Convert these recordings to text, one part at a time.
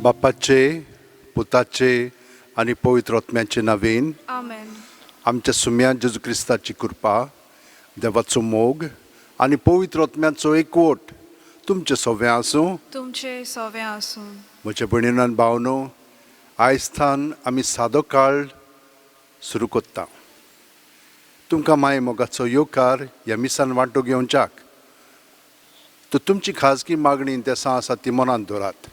बापाचे, पुताचे आनी पवित्र आत्म्याचे नांवेन. आमेन. आमच्या सुम्या जेजू क्रिस्ताची कृपा, देवाचो मोग आनी पवित्र आत्म्याचो एकवट तुमचें सगळें आसूं. तुमचे सोवे आसूं. म्हज्या भयणीन आनी भावनो, आयज थावन आमी सादो काळ सुरू करता. तुमकां माय मोगाचो येवकार ह्या मिसान वांटो घेवच्याक. तर तुमची खाजगी मागणी तेसां आसा ती मनांत दवरात.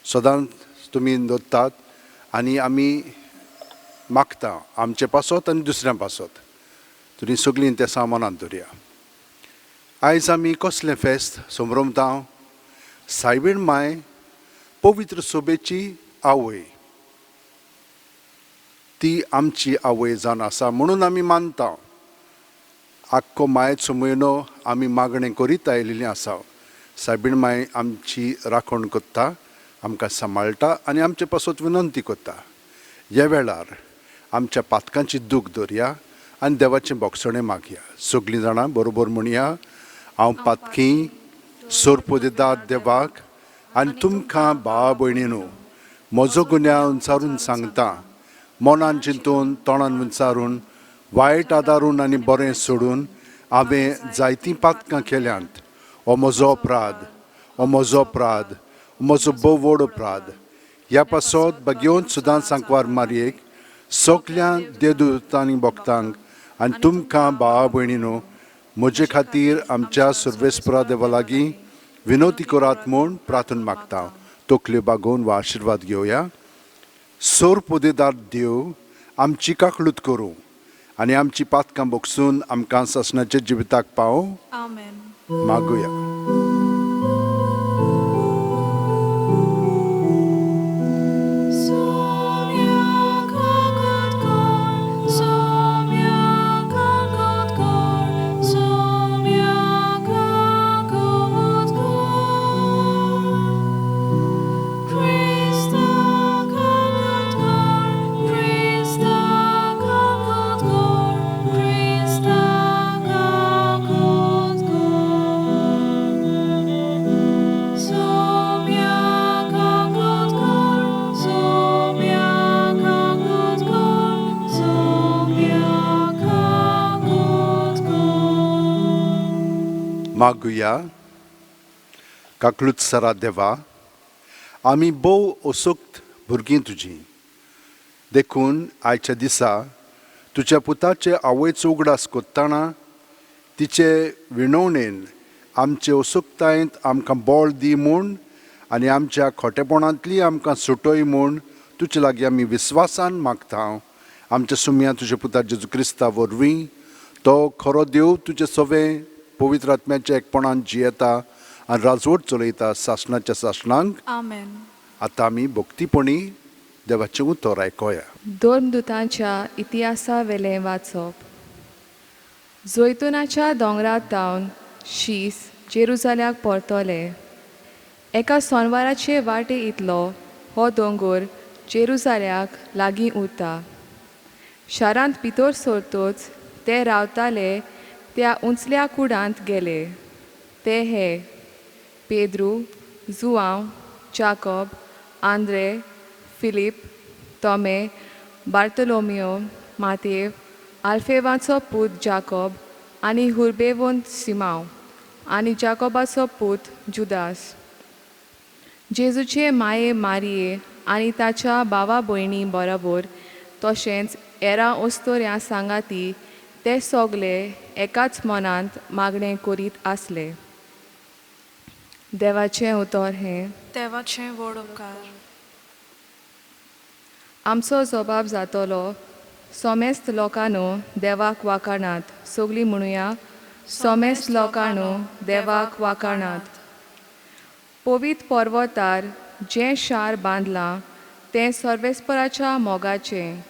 सदांच तुमी दवरतात आनी आमी मागता आमचे पासत आनी दुसऱ्यां पासत. तुमी सगळीं तेसां मनांत दवरया. आयज आमी कसलें फेस्त समरमता? सायबीण माय, पवित्र सोबेची आवय. ती आमची आवय जावन आसा म्हणून आमी मानता. आख्खो मायेचो म्हयनो आमी मागणें करीत आयिल्लीं आसा. सायबीण माय आमची राखण करता, आमकां सांबाळटा आनी आमचे पासत विनंती करता. ह्या वेळार आमच्या पातकांची दूख दवरया आनी देवाचें बोगसणें मागया. सगळीं जाणां बरोबर म्हणया: हांव पातकी सोरपोदेदार देवाक आनी तुमकां भावा भयणीनू म्हजो गुन्यांव विचारून सांगता. मनान चिंतून, तोंडान विचारून, वायट आदारून आनी बरें सोडून हांवें जायतीं पातकां केल्यांत. हो म्हजो अपराध, हो म्हजो अपराध, म्हजो भोव व्हड अपराध. ह्या पासत भगेवन सुदां सांकवार मारयेक, सगल्या देवदूतांनी भक्तांक आनी तुमकां भावा भयणीनू म्हजे खातीर आमच्या सर्वेस्परा देवा लागीं विनवती करात म्हूण प्रार्थना मागता. तकल्यो बागोवन वा आशिर्वाद घेवया. सोर पोदेदार देव आमची काकळूत करूं आनी आमची पातकां बोगसून आमकां सासणाच्या जिविताक पावों. आमेन. मागुया. Soumya Kakatkar, Soumya Kakatkar, Soumya Kakatkar. Krista Kakatkar, Krista Kakatkar, Krista Kakatkar. Soumya Kakatkar, Soumya Kakatkar, Soumya Kakatkar. मागुया. काकलूत सरा देवा, आमी भोव असक्त भुरगीं तुजीं. देखून आयच्या दिसा तुज्या पुताचे आवयचो उगडास करतना तिचे विणवणेन आमचे असक्तायेंत आमकां बळ दी म्हूण आनी आमच्या खोटेपणांतली आमकां सुटय म्हूण तुजे लागीं आमी विस्वासान मागता. आमच्या सुम्या तुज्या पुता जेजू क्रिस्ता वरवीं. तो खरो देव, तुजे सवे पवित्र आत्म्याच्या एकपणान जियेता आनी राजवट चलयता सासणाच्या सासणांक. आमेन. आतां आमी भक्तीपणी देवाचें उतर आयकोया. धर्मदुतांच्या इतिहासा वेलें वाचप. जैतुनाच्या दोंगरार थावन शीस जेरुजाल्याक परतले. एका सोनवाराचे वाटे इतलो हो दोंगर जेरुजाल्याक लागीं उरता. शारांत भितर सरतच ते रावताले त्या उंचल्या कुडांत गेले. ते हे: पेद्रू, जुआंव, जाकोब, आंद्रे, फिलीप, तोमे, बार्तलोमियो, मातेव, आल्फेवाचो पूत जाकोब आनी हुर्बेवंत सिमांव आनी जाकोबाचो पूत जुदास. जेजूचे माये मारिये आनी ताच्या भावा भयणी बरोबर, तशेंच हेरां अस्तोऱ्यां सांगाती ते सगले एकाच मनांत मागणें करीत आसले. देवाचें उतर हें. देवाचें व्हड उपकार. आमचो जबाब जातलो: सोमेस्त लोकांनो, देवाक वाखाणात. सगळीं म्हणुया: सोमेस्त लोकांनो, देवाक वाखाणात. पवित्र पर्वतार जें शार बांदलां तें सर्वेस्पराच्या मोगाचें.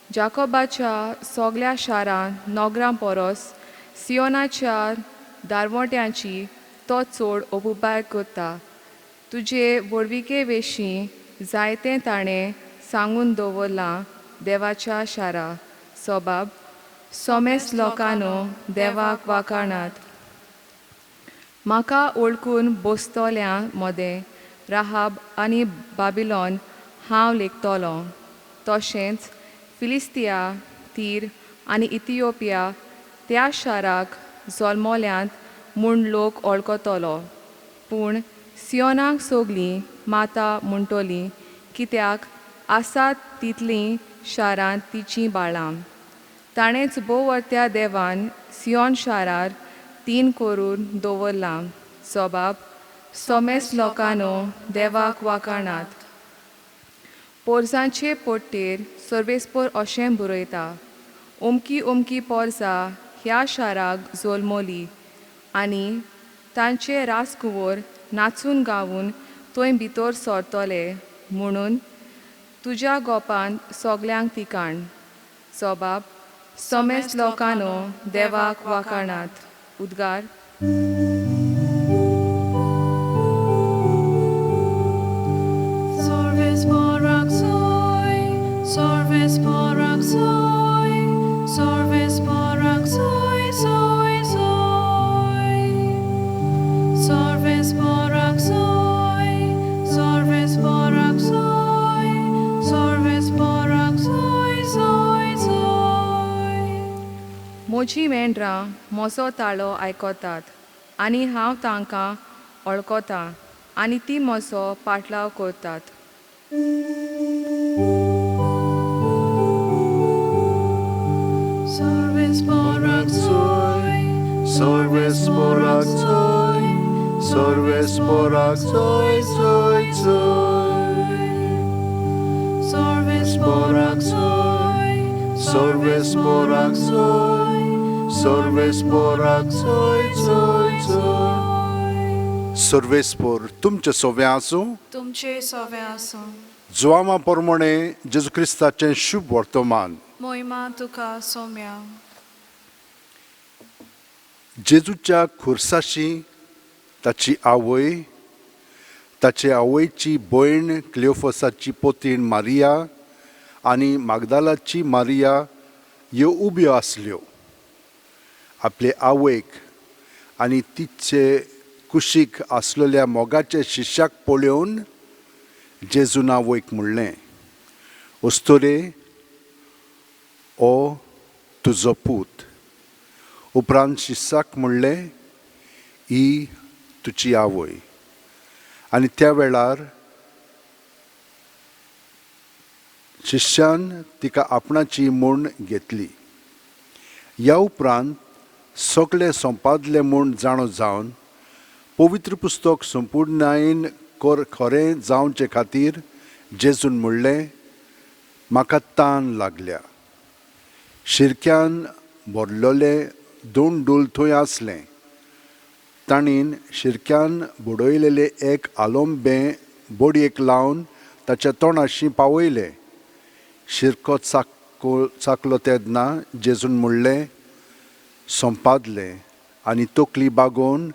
जाकोबाच्या सगल्या शारां नगरां परस सियोनाच्या दारवट्यांची तो चड अपुरबाय करता. तुजे व्हडविके विशीं जायतें ताणें सांगून दवरलां देवाच्या शारा. सोबाब: सोमेस्त लोकांनो, देवाक वाखाणात. म्हाका वळखून बसतल्यां मदें राहाब आनी बाबिलॉन हांव लेखतलो, तशेंच फिलिस्तिया, तीर आनी इथियोपिया त्या शाराक जल्मल्यांत म्हूण लोक वळखतलो. पूण सियोनाक सगळीं माता म्हणटलीं, कित्याक आसात तितलीं शारांत तिचीं बाळां. ताणेंच भोववर्त्या देवान सियोन शारार तीन करून दवरलां. जबाब सोमेस लोकांनो देवाक वाखाणात. पोरसांचे पट्टेर सर्वेस्पर अशें बरयता, अमकी अमकी पोरसां ह्या शाराक जल्मली आनी तांचे राजकुंवर नाचून गावन थंय भितर सरतले म्हणून तुज्या गोपांत सगल्यांक तिकाण. जबाब सोमेस लोकांनो देवाक वाखाणात. उद्गार. Sorves boraxoi, sorves boraxoi, sorves boraxoi, soi, soi. Sorves boraxoi, sorves boraxoi, sorves boraxoi, soi, soi. म्हजीं मेंढरां म्हजो ताळो आयकतात आनी हांव तांकां वळखतां आनी ती म्हजो पाटलाव करतात. Sorves boraxoi, Sorves boraxoi, sorves boraxoi, soi, soi. Sorves boraxoi, Sorves boraxoi, sorves boraxoi, soi, soi. सर्वेस्पोर तुमचे सोव्या आसूं. तुमचे सोवे आसूं. जुवामा प्रमाणे जेजू क्रिस्ताचें शुभ वर्तमान. मोहिमा तुका सोम्या. जेजूच्या खुर्साशी ताची आवय, ताचे आवयची भयण क्लियोफसाची पोतीण मारिया आनी मागदालाची मारिया ह्यो उब्यो आसल्यो. आपले आवयक आनी तिचे कुशीक आसलेल्या मोगाच्या शिश्याक पळोवन जेजून आवयक म्हणलें, अस्तुरे, ओ तुजो पूत. उपरांत शिश्याक म्हणलें, ही तुजी आवय. आनी त्या वेळार शिश्यान तिका आपणाची म्हूण घेतली. ह्या उपरांत सगळें संपादलें म्हूण जाणो जावन पवित्र पुस्तक संपुर्णायेन खरें जावचे खातीर जेजून म्हणलें, म्हाका तान लागल्या. शिरक्यान भरलेलें दोन डूल थंय आसलें. ताणीन शिरक्यान बुडयलेलें एक आलोंबें बोडयेक लावन ताच्या तोंडाशी पावयलें. शिरको चाकलो तेन्ना जेजून म्हणलें, संपादलें. आनी तकली बागोवन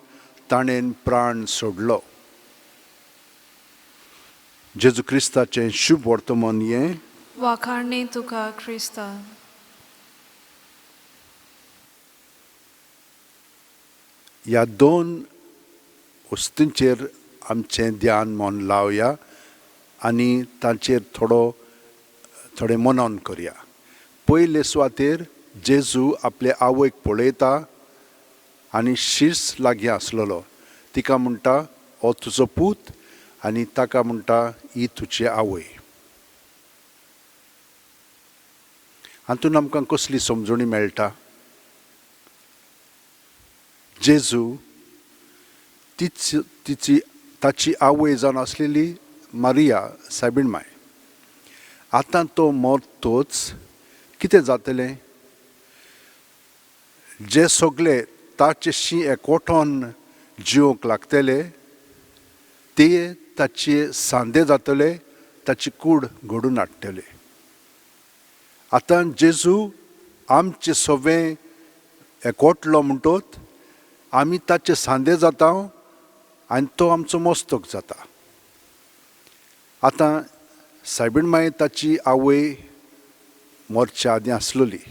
ताणें प्राण सोडलो. जेजू क्रिस्ताचें शुभ वर्तमान हें. वाखाणणी तुका क्रिस्ता. ह्या दोन वस्तूंचेर आमचें ध्यान मन लावया आनी तांचेर थोडें मनन करया. पयले सुवातेर जेजू आपले आवयक पळयता आनी शीर्स लागीं आसलेलो तिका म्हणटा, हो तुजो पूत, आनी ताका म्हणटा, ही तुजी आवय. हातूंत आमकां कसली समजणी मेळटा? जेजू तिची ताची आवय जावन आसलेली मारिया सायबीण माय. आतां तो मरतोच कितें जातलें? जे सगळे ताचेशी एकवटोन जिवंक लागतले ते ताचे सांदे जातले, ताची कूड घडून हाडटले. आतां जेजू आमचे सगळें एकवटलो म्हणटोच आमी ताचे सांदे जाता आनी तो आमचो मस्तक जाता. आतां सायबीण माय ताची आवय मरच्या आदीं आसलेली,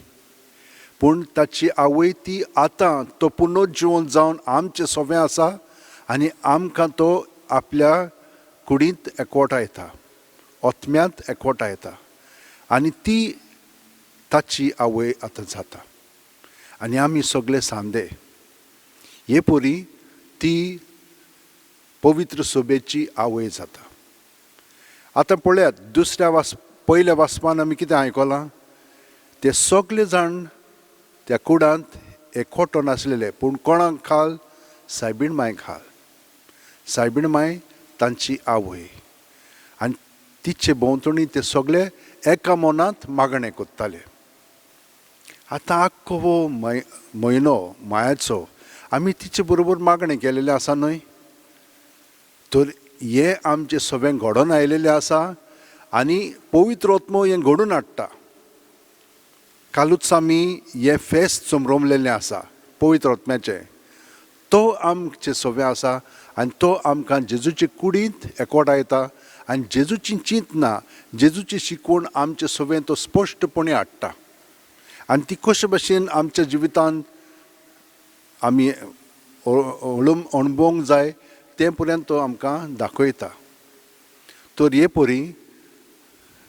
पूण ताची आवय ती आतां तो पुनर्जिवन जावन आमचें सोवें आसा आनी आमकां तो आपल्या कुडींत एकवटायता, आत्म्यांत एकवटायता आनी ती ताची आवय आतां जाता आनी आमी सगळे सांदे. हे परी ती पवित्र सोबेची आवय जाता. आतां पळयात, दुसऱ्या पयल्या वाचपान आमी कितें आयकलां, ते सगळे जाण त्या कुडांत एकवटो नासलेले, पूण कोणाक खाल? सायबीण माय खाल. सायबीण माय तांची आवय आनी तिचे भोंवतणी ते सगळे एका मनांत मागणें करताले. आतां आख्खो हो म्हयनो मायाचो आमी तिचे बरोबर मागणें केलेलें आसा न्हय? तर हें आमचें सगळें घडोवन आयलेलें आसा आनी पवित्र आत्मो हें घडून हाडटा. कालूच आमी हें फेस्त समरोमलेलें आसा पवित्र आत्म्याचें. तो आमचें सगळें आसा आनी तो आमकां जेजूचे कुडींत एकवटायता आनी जेजूची चिंतना, जेजूची शिकवण आमचें सगळें तो स्पश्टपणी हाडटा आनी ती कशे भशेन आमच्या जिवितांत आमी अणभवंक जाय तें पर्यंत तो आमकां दाखयता. तर हे परी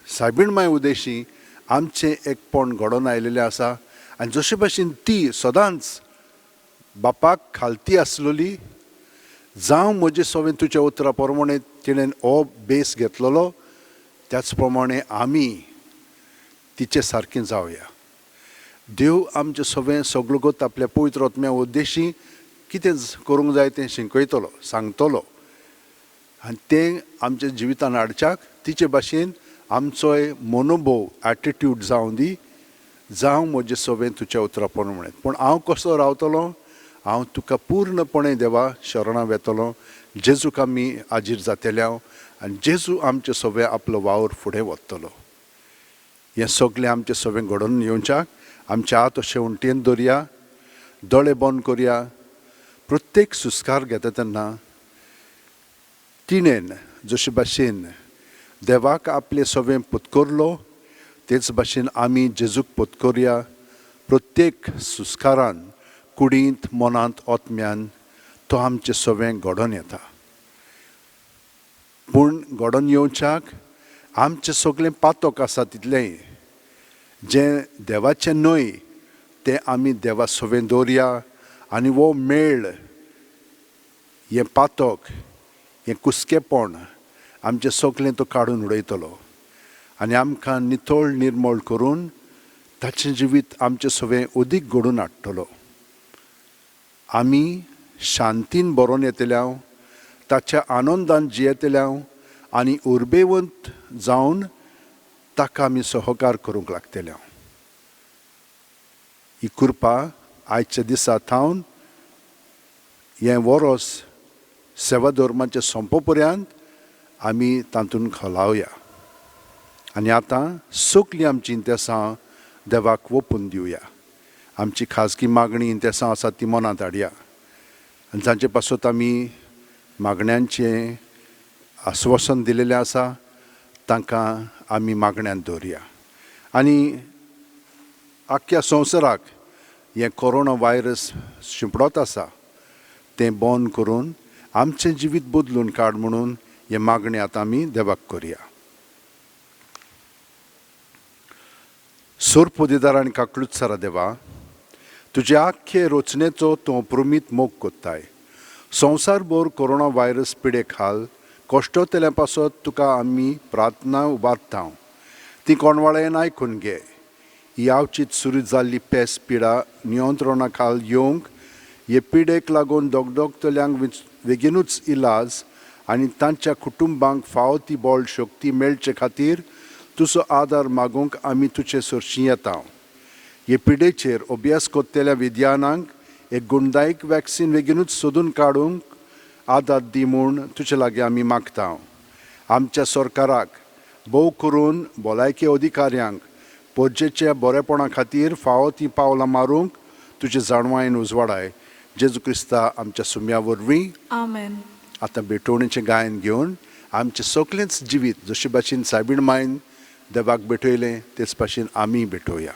सायबीण माय उदेशी आमचें एकपण घडोवन आयलेलें आसा आनी जशे भशेन ती सदांच बापाक खालती आसलेली, जावं म्हजें सगळें तुज्या उतरा प्रमाणे तिणें हो बेस घेतलेलो, त्याच प्रमाणे आमी तिचे सारकें जावया. देव आमचें सगळें सगळो आपल्या पवित्र आत्म्या उद्देशी कितें करूंक जाय तें शिकयतलो, सांगतलो आनी तें आमच्या जिवितान हाडच्याक तिचे भाशेन आमचोय मनोभोव एटिट्यूड जावं दी, जावं म्हजें सगळें तुज्या उतरा प्रमाणे. पूण हांव कसो रावतलो? हांव तुका पूर्णपणे देवा शरणां वेतलो. जेजूक आमी आजीर जातले हांव आनी जेजू आमचें सगळें आपलो वावर फुडें वतलो. हें सगळें आमचें सगळें घडोवन येवच्याक आमच्या हात अशें उंटयेन दवरया, दोळे बंद करया. प्रत्येक सुस्कार घेता तेन्ना तिणेन जशे भाशेन देवाक आपलें सगळें पत्करलो तेच भाशेन आमी जेजूक पत्करया. प्रत्येक सुस्कारान कुडींत, मनांत, आत्म्यान तो आमचें सगळें घडोवन येता. पूण घडोवन येवच्याक आमचें सगळें पातक आसा तितलेंय जें देवाचें न्हय तें आमी देवा सवें दवरया आनी हो मेळ, हें पातक, हें कुस्केपण आमचें सगळें तो काडून उडयतलो आनी आमकां नितळ निर्मळ करून ताचें जिवीत आमचें सवें अदीक घडोवन हाडटलो. आमी शांतीन बरोवन येतले हांव, ताच्या आनंदान जियेतले हांव आनी उर्बेवंत जावन ताका आमी सहकार करूंक लागतले हांव. ही कृपा आयच्या दिसा थावन हें वरोस सेवा धर्माचें सोंपो पर्यंत आमी तातूंत खोलावया आनी आतां सगळीं आमचीं इंतेसां देवाक ओपून दिवया. आमची खाजगी मागणी इंतेसां आसा ती मनांत हाडया आनी जांचे पासत आमी मागण्यांचें आस्वासन दिलेलें आसा तांकां आमी मागण्यांत दवरया आनी आख्ख्या संवसाराक हें कोरोना व्हायरस शिंपडत आसा तें बंद करून आमचें जिवीत बदलून काड म्हणून हें मागणें आतां आमी देवाक करया. सोरपोदेदार आनी काकलुत्सरा देवा, तुजे आख्खे रचनेचो तूं प्रमीत मोग कोत्ताय. संवसारभर कोरोना व्हायरस पिडे खाल कश्टोतल्या पासत तुका आमी प्रार्थना उबारता, ती कोणवाळ्यान आयकून घे. ही आवचीत सुरू जाल्ली पेस पिडा नियंत्रणा खाल येवंक हे पिडेक लागून दोगदोगतल्यांक बेगीनूच इलाज आनी तांच्या कुटुंबांक फावो ती बळ शक्ती मेळचे खातीर तुजो आदार मागूंक आमी तुजे सरशीं येता. हे पिडेचेर अभ्यास करतल्या विद्यानांक एक गुणदायक वॅक्सीन बेगीनूच सोदून काडूंक आदार दी म्हूण तुजे लागीं आमी मागता. आमच्या सरकाराक भोव करून भलायकी अधिकाऱ्यांक परजेच्या बरेपणा खातीर फावो ती पावलां मारूंक तुजे जाणवायेन उजवाडाय. जेजू क्रिस्ता आमच्या सुम्या वरवीं. आमेन. आतां भेटवणीचें गायन घेवन आमचें सगळेंच जिवीत जशे भाशेन सायबीण मायन देवाक भेटयलें तेच भाशेन आमी भेटोवया.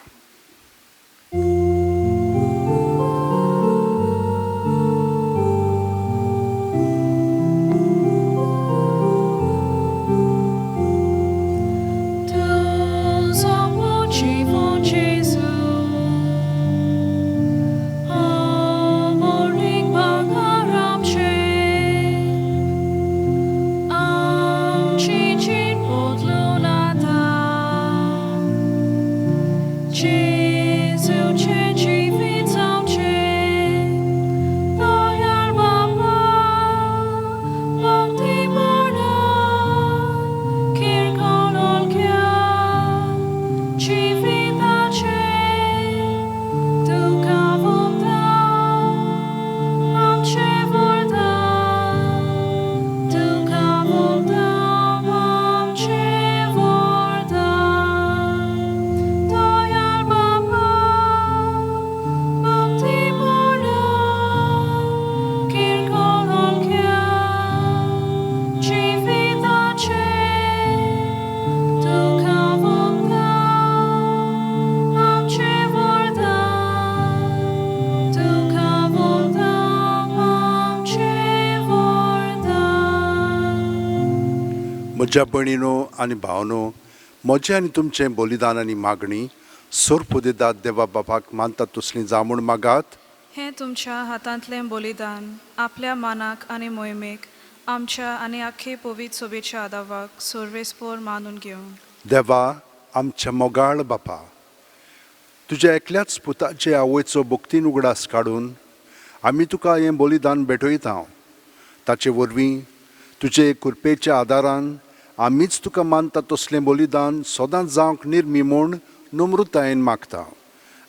म्हज्या भयणीनो आनी भावनो, म्हजें आनी तुमचें बलिदान आनी मागणी सोरपुदेदात देवा बापाक मानतात तसलीं जावं म्हूण मागात. हें तुमच्या हातांतलें बलिदान आपल्या मानाक आनी मोहिमेक, आमच्या आनी आख्खे पवित्र सभेच्या आदावाक सर्वेस्पोर मानून घेवं. देवा आमच्या मोगाळ बापा, तुज्या एकल्याच पुताचे आवयचो भक्तीन उगडास काडून आमी तुका हें बलिदान भेटयता. ताचे वरवीं तुजे कृपेच्या आदारान आमीच तुका मानता तसलें बलिदान सदांच जावंक निर्मी म्हूण नम्रतायेन मागता,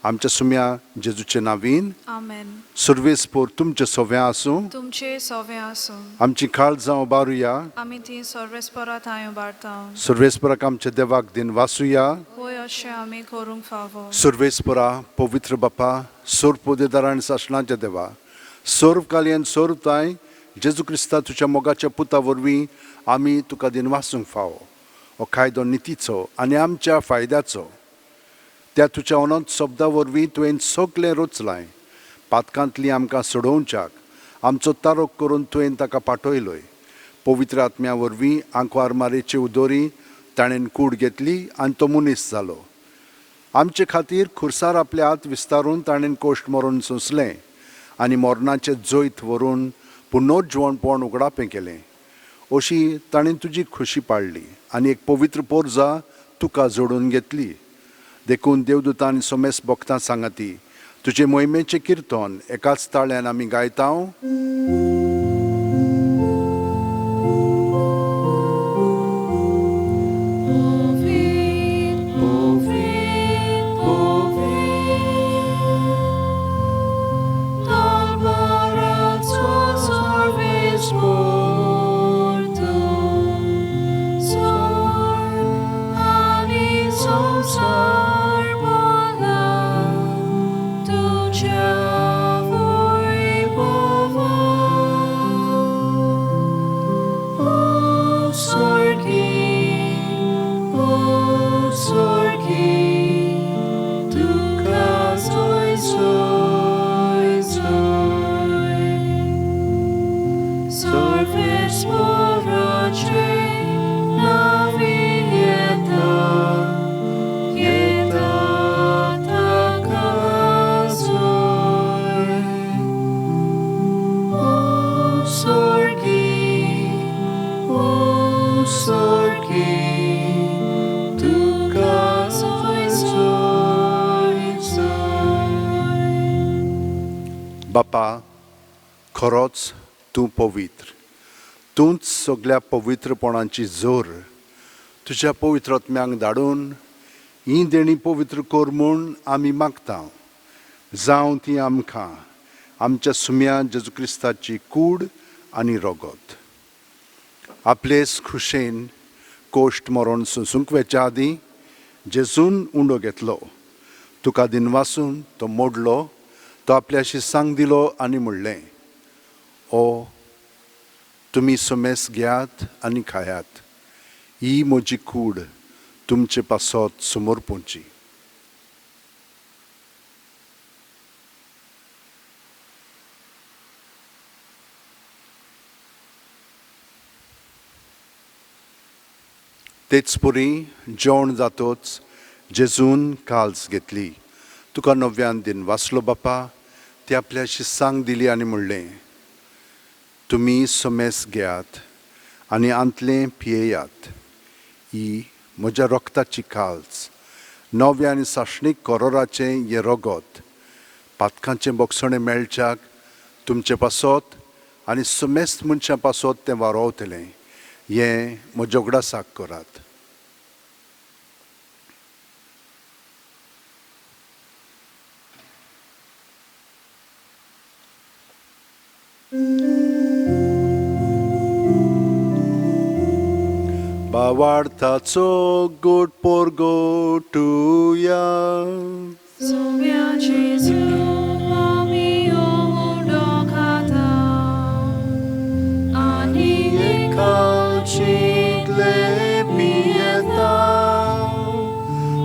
आमच्या सुम्या जेजूचे नावीन. आमेन. सर्वेस्पोर तुमचें सोव्यां आसूं. तुमचे सोवें आसूं. आमची काळजां उबारुया. आमी ती सर्वेस्पोरा थांय उबारता. सर्वेस्पराक आमच्या देवाक दिन वासुया. होय, अशें आमी करूंक फावो. सर्वेस्परा, पवित्र बापा, सर्व पोदेदारा आनी सासणाच्या देवा, सर्व कालयन सर्व ताय जेजू क्रिस्ता तुज्या मोगाच्या पुता वरवीं आमी तुका दिनवासूंक फावो. हो कायदो नितीचो आनी आमच्या फायद्याचो. त्या तुज्या अनंत शब्दा वरवीं तुवें सगळें रचलाय. पातकांतली आमकां सोडोवच्याक आमचो तारोक करून तुवें ताका पाठयलोय. पवित्र आत्म्या वरवीं आंकवार मारेचे उदोरी ताणें कूड घेतली आनी तो मनीस जालो. आमचे खातीर खुर्सार आपले हात विस्तारून ताणें कोश्ट मरून सोंसलें आनी मरणाचें जैत व्हरून पुनर्जिवणपण उगडापें केलें. अशी ताणें तुजी खुशी पाडली आनी एक पवित्र पोरजा तुका जोडून घेतली. देखून देवदूतान सोमेस भक्तां सांगाती तुजे मोहिमेचें किर्तन एकाच ताळ्यान आमी गायता. Povit, povit, povit, Talbarazzo sorves mortum, Sor ani sosar bola, Tucia voi bova. O sorki, o sorki, tuka zoi zoi zoi. Sorves morace navieta, yeta taka zoi. O sorki, o sorki, tuka zoi zoi zoi. बापा, खरोच तूं पवित्र, तूंच सगल्या पवित्रपणाची जोर. तुज्या पवित्र आत्म्यांक धाडून ही देणी पवित्र कर म्हूण आमी मागता. जावं ती आमकां आमच्या सुम्या जेजू क्रिस्ताची कूड आनी रगत. आपलेच खुशेन कोश्ट मरण सोंसूंक वेच्या आदीं जेजून उंडो घेतलो, तुका दिनवासून तो मोडलो, तो आपल्याशी सांग दिलो आनी म्हणलें, ओ तुमी समेस घेयात आनी खायात, ही म्हजी कूड तुमचे पासत समर्पूंची. तेच परी जेवण जातोच जेजून काल्स घेतली, तुका नव्यान दिन वाचलो बापा, ती आपल्याशी सांग दिली आनी म्हणलें, तुमी समेस घेयात आनी आंतलें पियेयात, ही म्हज्या रक्ताची काल्स, नव्या आनी सासणीक करोराचें हें रगत, पातकांचें बोगसणें मेळच्याक तुमचे पासत आनी समेस्त मनशां पासत तें वारोवतलें, हें म्हज्या उगडासाक करात. बावार्थाचो गोड पोरगोटुया. Sommia Gesù, आमी उडो खाता, आनी एकाचितले पियेता,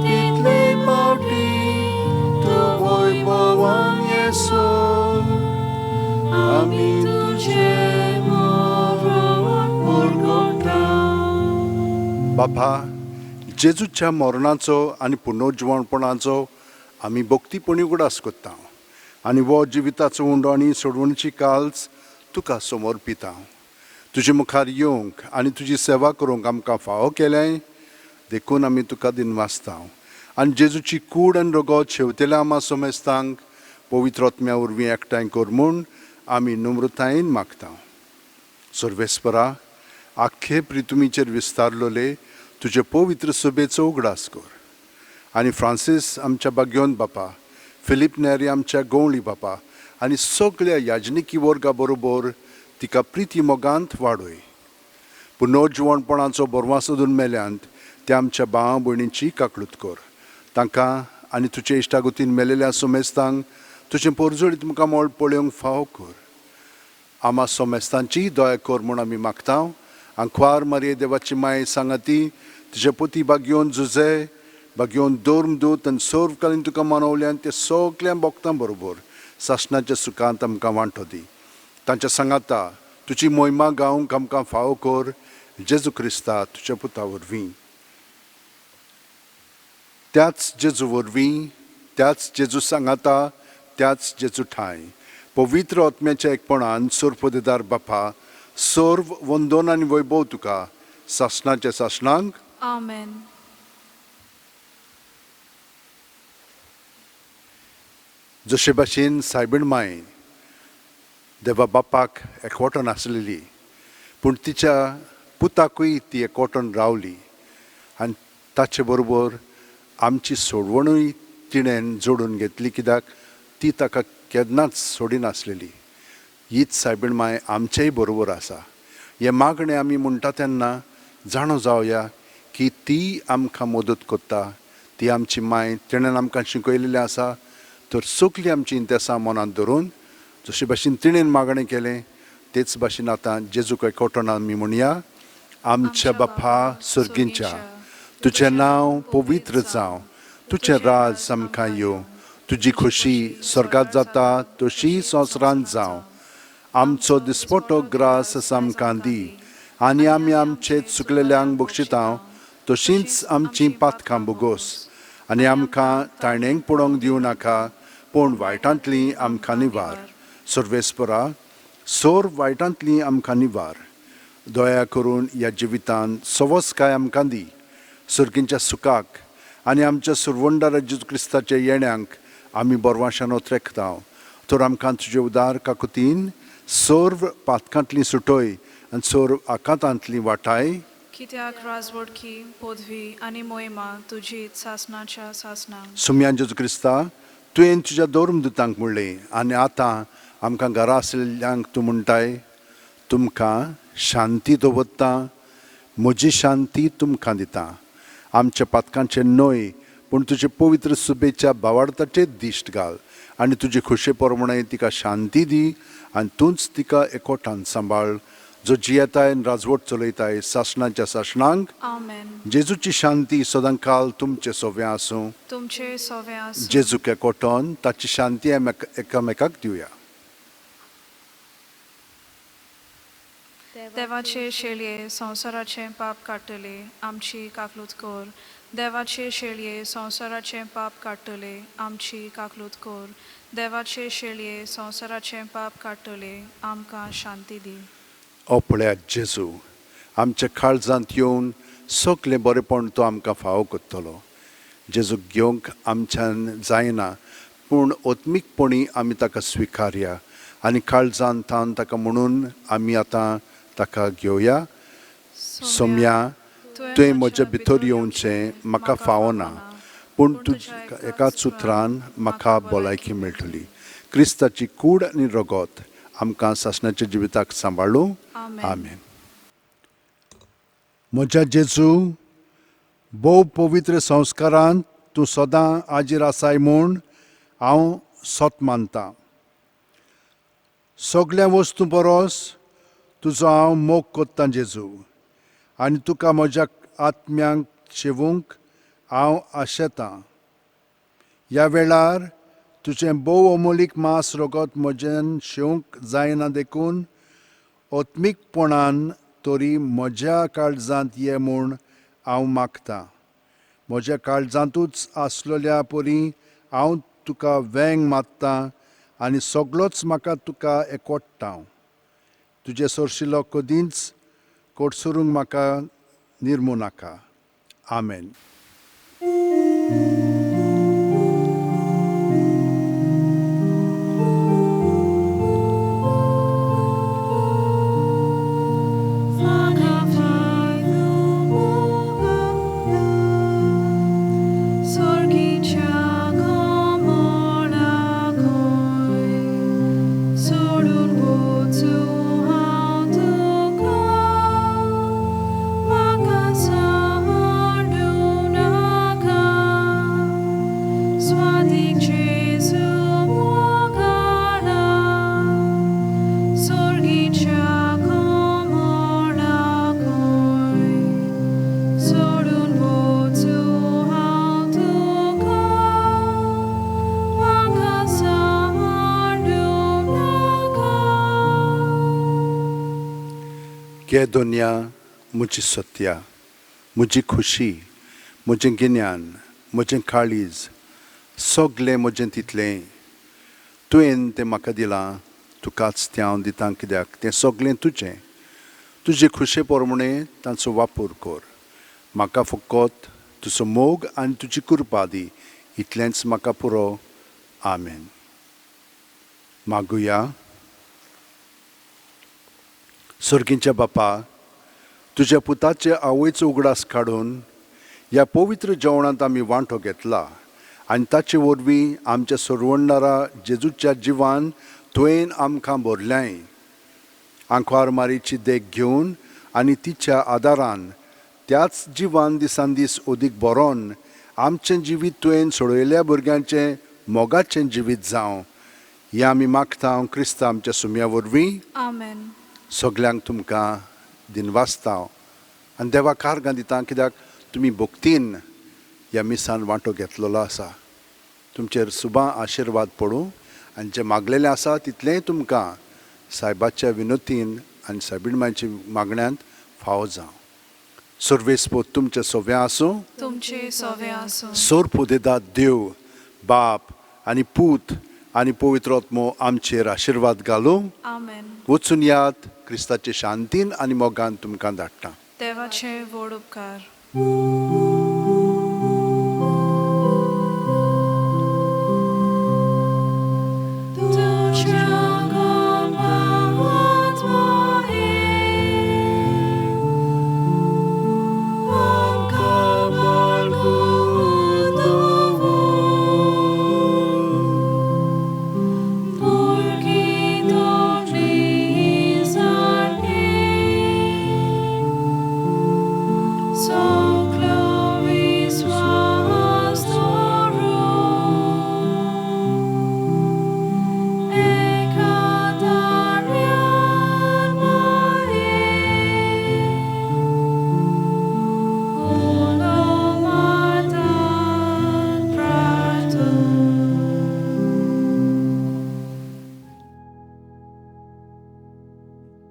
तितले पावटी तूं वैभवान येसो, आमी तुझे मरण पुरगोटा. बाबा, जेजूच्या मरणाचो आनी पुनर्जिवणपणाचो आमी भक्तीपणी उगडास करता आनी हो जिविताचो उंडो आनी सोडवणीची काल्स तुका समर्पिता। तुजे मुखार येवंक आनी तुजी सेवा करूंक आमकां फावो केलें देखून आमी तुका दिनवासता आनी जेजूची कूड आनी रगत शेवतेल्या आमा समेस्तांक पवित्र आत्म्या वरवीं एकठांय कर म्हूण आमी नम्रतायेन मागता। सर्वेस्परा, आख्खे प्रितुमीचेर विस्तारलोले तुजे पवित्र सभेचो उगडास कर आनी फ्रांसीस आमच्या बाग्योन बापा, फिलीप नेरी आमच्या गवळी बापा आनी सगळ्या याजनिकी वर्गा बरोबर तिका प्रिती मोगांत वाडय। पुनर्जिवणपणाचो बरवास सोदून मेल्यांत त्या आमच्या भाव भयणींची काकळूत कर। तांकां आनी तुजे इश्टागतीन मेलेल्या सोमेस्तांक तुजें पोरजोळीत मुखामळ पळोवंक फावो कर। आमा सोमेस्तांची दया कर म्हूण आमी मागता। आंकवार मारये देवाची माय सांगाती तुजे पोती बागयोन जुजे बागयोन धर्म दूत आनी सर्वकालीन तुका मनवल्यान ते सगळ्या भक्तां बरोबर सासणाच्या सुखांत आमकां वांटो दी। तांच्या सांगाता तुजी मोहिमा गावंक आमकां फावो कर जेजू क्रिस्ता तुज्या पुता वरवीं। त्याच जेजू वरवीं, त्याच जेजू सांगाता, त्याच जेजू ठांय पवित्र आत्म्याच्या एकपणान सर्वपदेदार बापा, सर्व वंदन आनी वैभव तुका सासणाच्या सासणांक। आमेन। जशे भाशेन सायबीण माय देवा बापाक एकवटन आसलेली पूण तिच्या पुताकूय ती एकवटन रावली आनी ताचे बरोबर आमची सोडवणूय तिणें जोडून घेतली कित्याक ती ताका केन्नाच सोडिनासलेली। हीच सायबीण माय आमचेय बरोबर आसा। हें मागणें आमी म्हणटा तेन्ना जाणो जावया की ती आमकां मदत करता, ती आमची माय, तिणें आमकां शिकयलेलें आसा। तर सगळीं आमची इंतेसां मनांत धरून जशे भाशेन तिणें मागणें केलें तेच भाशेन आतां जेजूक एकवटन आमी म्हणया। आमच्या बापा सर्गींच्या, तुजें नांव पवित्र जावं, तुजें राज आमकां येवं, तुजी खोशी स्वर्गांत जाता तशी संवसारांत जावं। आमचो दिसपटो ग्रास आमकां दी आनी आमी आमचे चुकलेल्यांक बक्षिता तशींच आमचीं पातकां बोगोस आनी आमकां ताणेंक पडोवंक दिवं नाका पूण वायटांतली आमकां निवार। सर्वेस्परा, सोर वायटांतली आमकां निवार। दया करून ह्या जिवितांत सवसकाय आमकां दी। सर्गींच्या सुखाक आनी आमच्या सुरवंडार जेजू क्रिस्ताच्या येण्यांक आमी बरवाशान ओत्रेकता। तर आमकां तुजे उदार काकुतीन सर्व पातकांतली सुटय आनी सर्व आकांतांतली वाटाय। कित्याक राजवडकी पदवी आनी मोहिमा तुजी सासणाच्या सासणां। सुम्यान जेजू क्रिस्ता, तुवें तुज्या धर्मदुतांक म्हणलें आनी आतां आमकां घरा आशिल्ल्यांक तूं म्हणटाय, तुमकां शांती दवरता, म्हजी शांती तुमकां दिता। आमच्या पातकांचें न्हय पूण तुजे पवित्र सुबेच्या भावार्थाचेर दिश्ट घाल आनी तुजे खोशे प्रमाणे तिका शांती दी आनी तूंच तिका एकवटान सांबाळ, जो जियेताय आनी राजवट चलयताय सासणाच्या सासणांक। आमेन। जेजूची शांती सदांकाल तुमचे सोव्यां आसूं। तुमचे सोवे आसूं। जेजूक एकवटन ताची शांती एकामेकाक दिवया। देवाचे शेळये संवसाराचें पाप काडटले आमची काकलूत कर। देवाचे शेळये संवसाराचें पाप काडटले आमची काकलूत कर। देवाचे शेळये संवसाराचें पाप काडटले आमकां शांती दी। ओ पळयात जेजू आमच्या काळजांत येवन सगळें बरेपण तो आमकां फावो करतलो। जेजूक घेवंक आमच्यान जायना पूण आत्मीकपणी आमी ताका स्विकारया आनी काळजांत थावन ताका म्हणून आमी आतां ताका घेवया। सोम्या, तुवें म्हज्या भितर येवचें म्हाका फावना पूण तुज्या एकाच उतरान म्हाका भलायकी मेळटली। क्रिस्ताची कूड आनी रगत आमकां सासणाच्या जिविताक सांबाळूं। आमेन। म्हज्या जेजू, भोव पवित्र संस्कारांत तूं सदां आजीर आसाय म्हूण हांव सत मानतां। सगळ्या वस्तूं परस तुजो हांव मोग कोत्तां जेजू आनी तुका म्हज्या आत्म्यांक शेवूंक हांव आशेतां। ह्या वेळार तुजें भोव अमोलीक मांस रगत म्हज्यान शेवंक जायना देखून आत्मीकपणान तरी म्हज्या काळजांत ये म्हूण हांव मागतां. म्हज्या काळजांतूच आसलेल्या परी हांव तुका वेंग मारतां आनी सगळोच म्हाका तुका एकवटता. तुजे सरशिलो कदींच कोटसरूंक म्हाका निर्मू नाका. आमेन. गे दोनया, म्हजी सत्या, म्हजी खुशी, म्हजें गिन्यान, म्हजें काळीज, सगलें म्हजें तितलें तुवें तें म्हाका दिलां, तुकाच तें हांव दितां, कित्याक तें सगलें तुजें. तुजे खुशे प्रमाणे तांचो वापर कर. म्हाका फकत तुजो मोग आनी तुजी कृपा दी, इतलेंच म्हाका पुरो. आमेन. मागुया. सर्गींच्या बापा, तुज्या पुताचे आवयचो उगडास काडून ह्या पवित्र जेवणांत आमी वांटो घेतला आनी ताचे वरवीं आमच्या सरवणदारा जेजूच्या जिवान तुवें आमकां भरल्याय. आंकवार मारीची देख घेवन आनी तिच्या आदारान त्याच जिवान दिसान दीस अदीक बरोवन आमचें जिवीत तुवें सोडयल्या भुरग्यांचें मोगाचें जिवीत जावं, हें आमी मागता क्रिस्ता आमच्या सुम्या वरवीं. आमेन. सगल्यांक तुमकां दिनवासता आनी देवा कारगां दिता, कित्याक तुमी भक्तीन ह्या मिसान वांटो घेतलेलो आसा. तुमचेर सुबां आशिर्वाद पडूं आनी जें मागलेलें आसा तितलेंय तुमकां सायबाच्या विनोतीन आनी सायबीण मांयच्या मागण्यांत फावो जावं. सर्वेस्पोत तुमचें सोव्यां आसूं, तुमचे सोवे आसूं. सोर पुदेदाद देव बाप आनी पूत आनी पवित्र आत्मो आमचेर आशिर्वाद घालूं. आमेन. वचून यात, क्रिस्ताचे शांतीन आनी मोगान तुमकां धाडटा. देवाचे व्हड उपकार.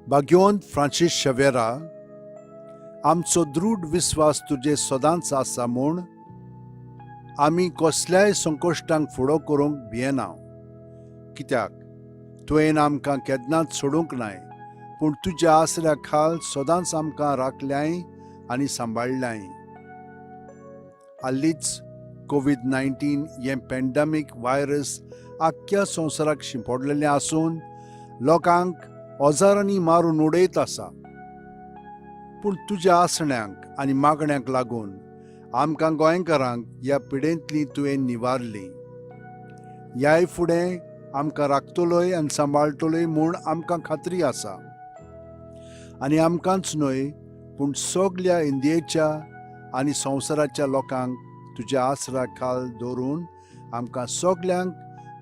भाग्यवंत फ्रांसीस शवेरा, आमचो दृढ विस्वास तुजे सदांच आसा म्हूण आमी कसल्याय संकश्टांक फुडो करूंक भियेना, कित्याक तुवें आमकां केन्नाच सोडूंक नाय, पूण तुज्या आसऱ्या खाल सदांच आमकां राखल्याय आनी सांबाळ्ळ्याय. हालींच कोवीड-19 हें पॅन्डेमीक व्हायरस आख्ख्या संवसाराक शिंपडलेलें आसून लोकांक हजारांनी मारून उडयत आसा. पूण तुज्या आसण्यांक आनी मागण्यांक लागून आमकां गोंयकारांक ह्या पिडेंतली तुवें निवारली. ह्याय फुडें आमकां राखतलोय आनी सांबाळटलोय म्हूण आमकां खात्री आसा. आनी आमकांच न्हय पूण सगल्या इंडियेच्या आनी संवसाराच्या लोकांक तुज्या आसरा खाल दवरून आमकां सगल्यांक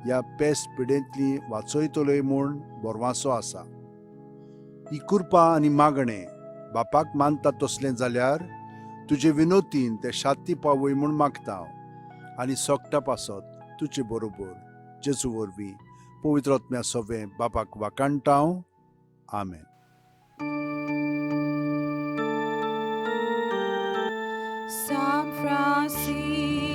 ह्या पेस्ट पिडेंतली वाचयतलोय म्हूण भरवासो आसा. ही कृपा आनी मागणें बापाक मानता तसलें जाल्यार तुजे विनोतीन ते शांती पावय म्हूण मागता आनी सोगटा पासत तुजे बरोबर जेजू वरवीं पवित्र आत्म्या सोवें बापाक वाकाणटा हांव. आमेन. San Francisco.